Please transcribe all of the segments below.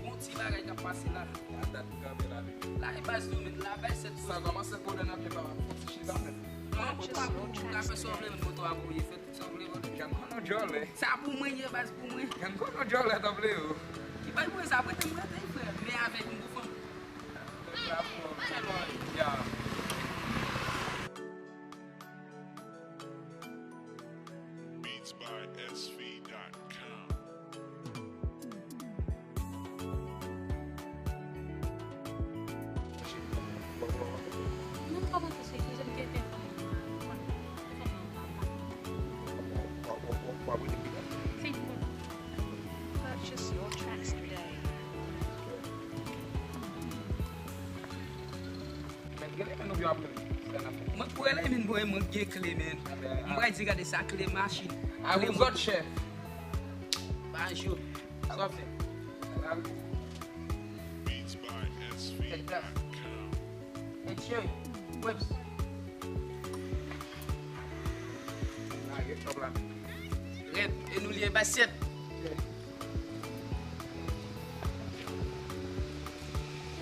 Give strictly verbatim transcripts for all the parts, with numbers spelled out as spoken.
Bon ti bagay k ap pase la. A dat m kanpe la, wi. La e baz tou, men la bay sèt. Sa kòmanse konnen nan pye pa m, fò ti chita, men. Non, moto a pou ou ka fè sa w vle, men moto a pou ou ye fè. Sa w vle vòlè. Jan konnen w djòlè. Sa pou mwen ye baz pou mwen. Jan konnen w djòlè tanpri ou. Ki bay mwen sa, prete m prete, frè. Men avèk yon gwo fanm. Ya. Beats by S V dot com. Non, m pa monte sou ekri, se m ki te fè m nan. Purchase your tracks today. Mwen pou rele men mwen, mwen gen kle, men. M pral di gade sa kle machin. A, kle ou sot chèf. Bonjou. Sa w ap fè? Tèt gaz. Hey, cheri. Webs. Rèd, e nou liye bay sèt.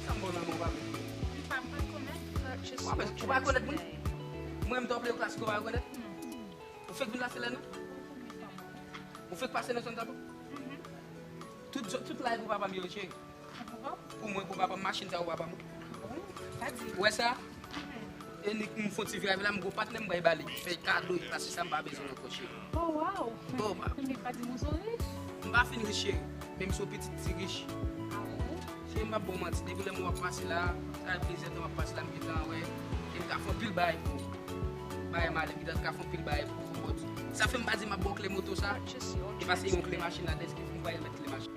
Sa m bon nan men w, papi? M pa, m pa konèt. Ou pa, ou pa konèt mwen? Mwen, m t ap lè yo klasik, ou pa konèt? Ou fèk vin la, se lè nou? Ou fèk pase nan zòn sa tou? Tout, tout live pou papa m yo, cheri. Pou mwen, pou papa m, machin sa pou papa m. Ou wè sa? E nik m fon ti viray la, m gon patnè m bay ba li. Fè kado, li pase sa m pa bezwen ankò, cheri. Oh, wow. Oh, ba. Li pa di m ou sou rich? M pa fin rich, cheri. Men m sou pitit ti rich. Ah bon? Cheri, m pa bon manti. Depi lè m w ap pase la, sa fè plizyè tan m ap pase la, m gentan wè. E m ka fè anpil bagay pou ou. Bagay malè, m gentan ka fè anpil bagay pou ou. Sa fè m pa di m ap bon kle moto sa. E pase yon kle machin la, dèske m pa remèt kle machin.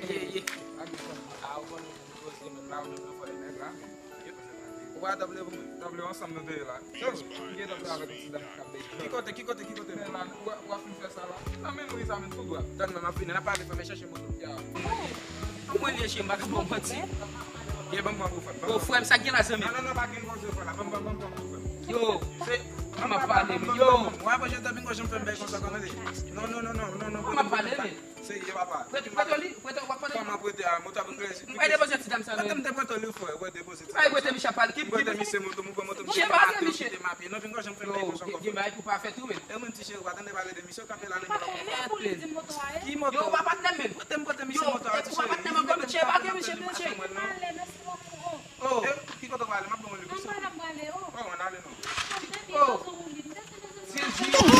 Ye, ye. A, ou konnen, koze menm la, ou menm nan fò de nèg la. Ou pa tap leve pou mwen. Tap leve ansanm nou te ye la. Yo, m gentan travay avèk ti dam k ap bèk. Ki kote, ki kote, ki kote? Men la, w ap, w ap fin fè sa la. Nan men nou, sa men tou dwat. Tann non, n ap fini, n ap pale, fè men chèche moto. Ya. Kouman li ye, cheri, m pa ka ba w manti. Ye, ban m pran pou frè m. Bon, frè m, sa k gen la, zanmi? Non, non, non, pa gen koze frè la. Ban m, ban m, ban m pran pou frè m. Yo. Se, m ap pale, men yo. W ap jete bingo, janm fè m bèk konsa, kòmande. Non, non, non, non, non, non. M ap pale, men. Serye, papa. Prete, prete li, prete, w ap prete. Kòman prete a? Mwen t ap vin klèsi. M pral depoze ti dam sa, men. Prete, m te prete li, frè. Wè, depoze ti dam sa. M pral prete misye pale. Ki, ki misye? Misye pa gen misye. Kite m a pye. Non, vin gòj, m fè m bèk konsa. Yo, gen bagay pou pa fè tou, men. E mwen ti cheri, w pa tande pale de misye, w kanpe la nan men. Ki moto? Yo, w pa patnè m, men. Prete m, prete misye moto a, ti cheri. Yo, w pa patnè m ankò, men, cheri, pa gen misye, men, cheri. Oh. Eh, ki kote w prale? M ap ban w li. Mwen prale, m prale, oh. Oh, ann ale non. Oh. Ti di.